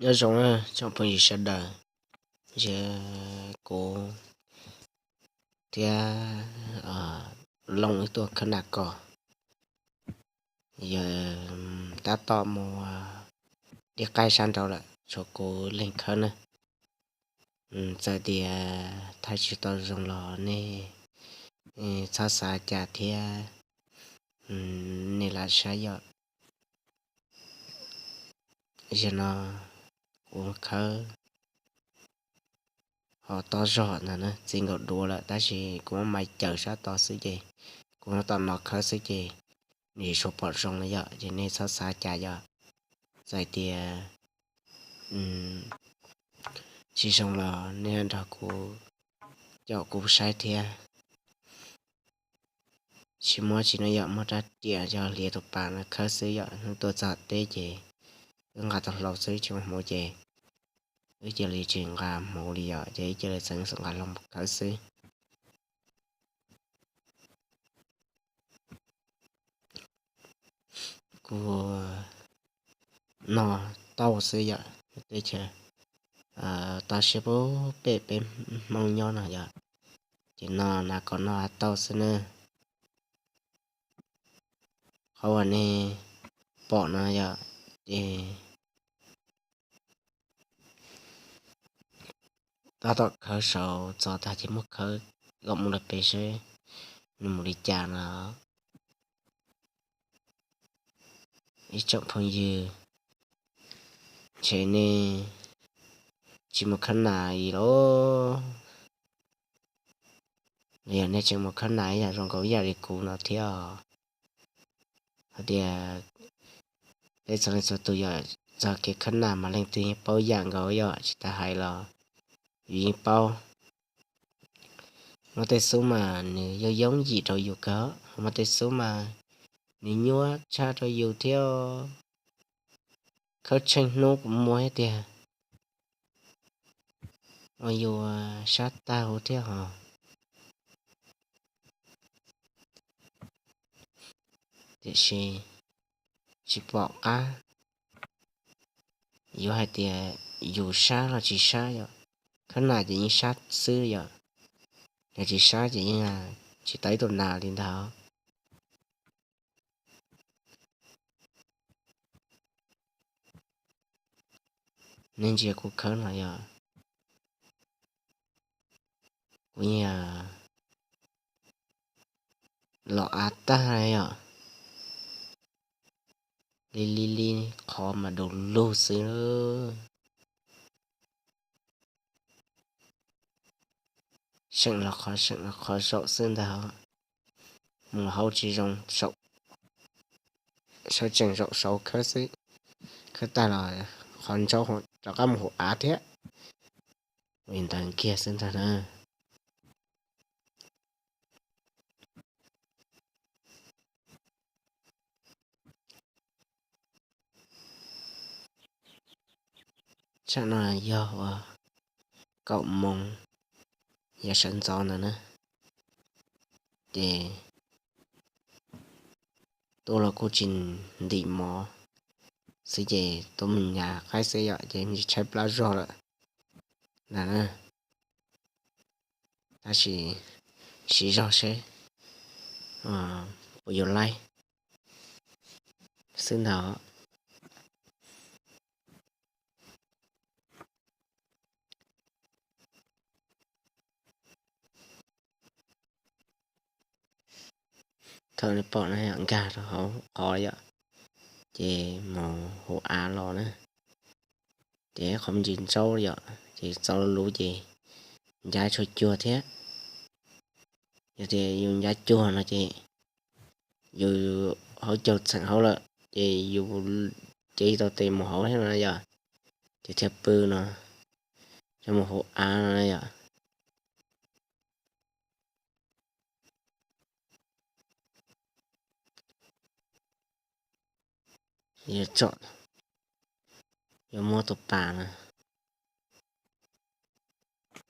Nyob zoo tsoom phooj ywg sawv daws, kuv thiab Looj wb tuaj khawb nas kos, yog tab tom mus dib qaib sab nraud lawm, tshuav kuv leeg khawb na. Txawm tias thaij tsis tau zoo los nej txhob xav cas thiab, nej lam saib yom. Zaum no kuv khawb ho tob zog ntag na, txi nkaus duav lawm tab sis kuv muab maiv caws sab tod xwb ces kuv tab tom no khawb xwb ces nws yuav tsum pom zoo na yom, ces nej txhob xav cas yom. Txawm tias tsis zoo los nej nrog kuv caum kuv saib thiab. Tsis muaj tsi no yom, muab rab riam coj hliav tus pas no khawb xwb yom, hnub tuaj txog teb ces wb nqa tau hlau xwb tsis muaj hmoov ces wb cia li tsis nqa hmoov li yom, ces wb cia li txeev nqa hlau mus khawb xwb. Kuv no tauj xwb yom, teb chaws toj siab pem peb Hmoob nyob no yom, ces no nas kos no tauj xwb na. Qhov uas nej pom no yom, ces tab tom khawb saud txog tag ces muab khawb kom mus lawm pem seb nws mus li cas no. Ib tsoom phooj ywg, ntshe nej tsis mus khawb nas li los, los yog nej tseem mus khawb nas ib yam zoo nkaus ib yam li kuv no thiab. Hais tias peb txhua leej txhua tus yog txog kev khawb nas mas leej twg yeej paub yam nkaus yom, tsis tas hais los yus yeej paub. Muaj tej xub mas nws yog yooj yim rau yus kawg, muaj tej xub mas nws nyuaj tshaj rau yus thiab. Khawb tsheej hnub kuv muaj thiab tiag, ua yus sab tag huv thiab hos. Tiam sis tsis pom qab yuav hais tias yus sab los tsis sab yom. Khawb nas ces yeej sab xwb yom, yog tsis sab ces yeej tsis tau ib tug nas li ntag. Nej ntsia kuv khawb no yog kuv yeej los av tag yom, li li li qhov mas du lug xwb. Seem los qhov seem los qhov zaum xwb ntag, mus hauv tsis zoo, sawv tsees zaum saud khawb xwb, khawb tag los qhov ntsaub rov qab mus hauv av thiab. Ua li ntawd kiag xwb ntag na. Tsam no yog ua kaum moos yav sawv ntxov ntawd na, ces tuaj los kuj tsis ntim mov xwb ces tuaj mus nyas qaib xwb yom, ces tsis tshaib plab zog lawm ntag na. Tab sis siv zog seb puas yuav laib xwb ntag. Thaum nej pom no yog nkag rau hauv qhov yom, ces mus hauv av los na, ces qhov me ntsis ntsaub yom, ces txaus luv ces ncab tshuaj cuag thiab. Yog tias yus ncab cuag no ces yus hauv caug txheem hauv lawm, ces yus cev tau tes mus hauv thiab no yom, ces thiaj pw no, coj mus hauv av no yom. Yuav tsom, yuav muab tus pas no,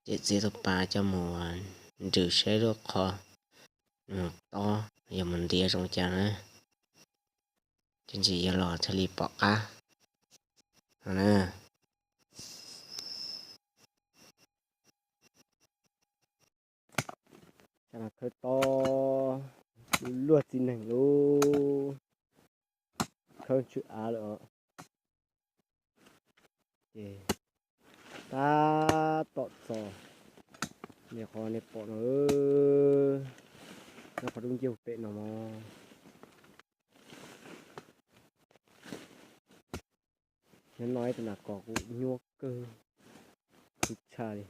ces txiav tus pas coj mus nrws seb lub qhov tob yuav mus ntiav zoo cas na, ces ntsis yuav los thiaj li pom qab no na. tshwm av lawm os. Ces tab tom txog, nej qhov nej pom no, nyob qhov dub nciab pem no mog. Nyob no ib tug nas kos kuj nyuaj kawg, khwv tshaj li,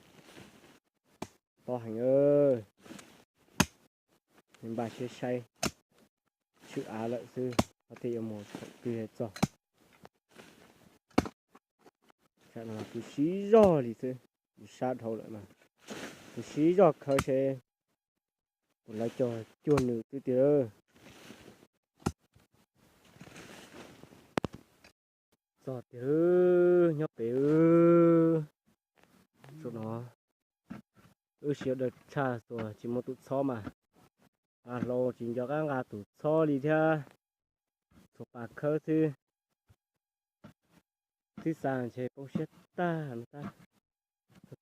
tob heev. Npaj siab saib, tshwm av lawm xwb, ho thiaj yuav mus thaum twg txog. Tsam no kuv siv zog li xwb, kuv sab dhau lawm no, kuv siv zog khawb seb puas lawv cog cuag nws twb tiag. Txog tiag, nyob pem. Saum no wb siv daws tshaj xwb, tsis muaj tus txhob mas, nqa hlau tsis nco qab nqa tus txhob li thiab. Txhua pas khawb xwb, tib xa ntshe poob siab tag no tab,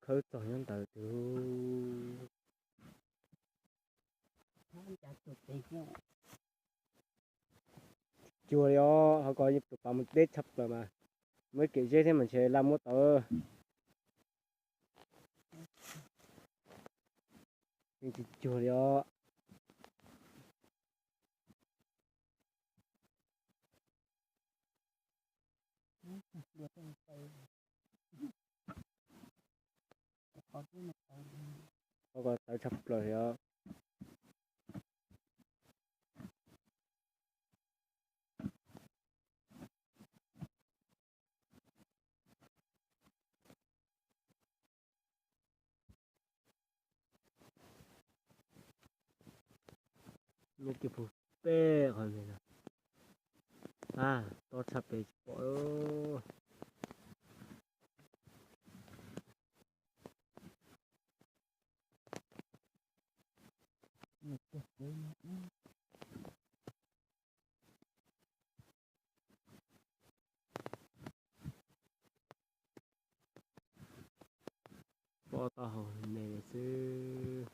khawb txog nyob ntawd tus. Cuag li os, ho ko tus pas mus deb tshaj plaws mas, muaj ib kem zeb thiab mas ntshe laj muab tau. Yeej tsis cuag li os. Ua ko tawv tshaj plaws li os. Nyob kiag puag pem qhov ntawd, a, tob tshaj pem tsis pom. Pob taub hau me xwb.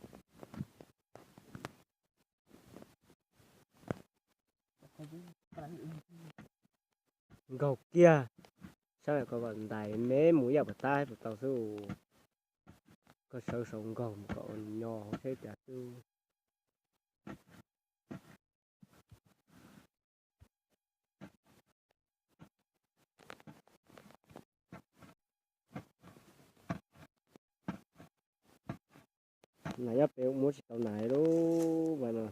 Nkaug kiag, sab ko kom ntais me mus ib yam puas tab puas tau xwb. Koj sawv saum nkaug mus kom nyo hauv tsheb cas xwb. Nas nyob pem muab tsis tau nas lub mas no.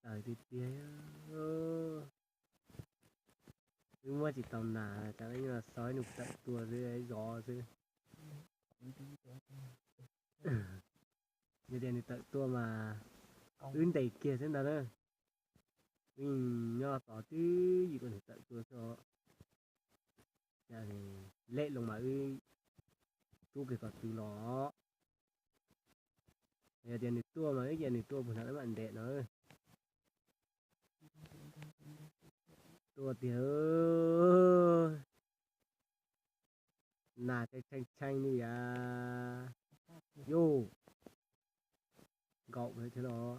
Tawm tiag tiag. Wb muab tsis tau nas, cas wb nyob xauj nws tawm tuaj xwb, zov xwb. Yog tias nws tawm tuaj mas wb ntes kiag xwb ntag na. Wb nyob tos twb yim kom nws tawm tuaj xwb os. Lem loo mas wb rub kiag kom tw los. Yog tias nws tuaj mas wb cia nws tuaj puag nram lawv mam ntes no. Tuaj tiag. Nas tshee tshee li yam. Yus, nkaum lawm thiab los.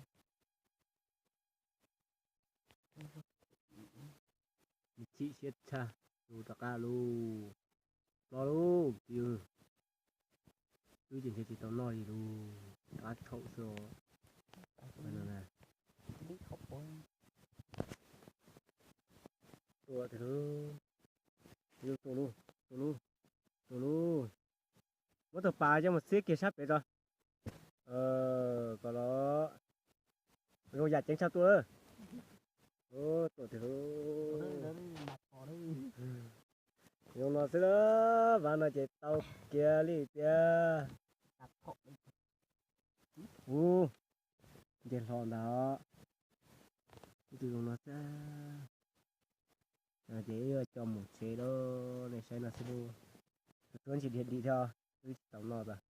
Chim siab tshaj, lus rov qab lus. Ploj lub twb, twb ces ntshe tsis tau noj li lus, qab tshaum xwb os. Tua tiag lub, tua lub, tua lub, tua lub. Muab tus pas coj mus txhiab kiag sab pem tso. Kom los zoo yam ceev tshaj tuaj. Tuaj tiag lub. Zoo no xwb, vav no ces tau kiag li tiag. Ub, nce hlo ntag. Ib tug zoo no xwb. Ces wb coj mus tsev lawm, nej saib no xwb lauj. Tus tsuab ntsis dhia dim thiab, wb tsis tau noj tas.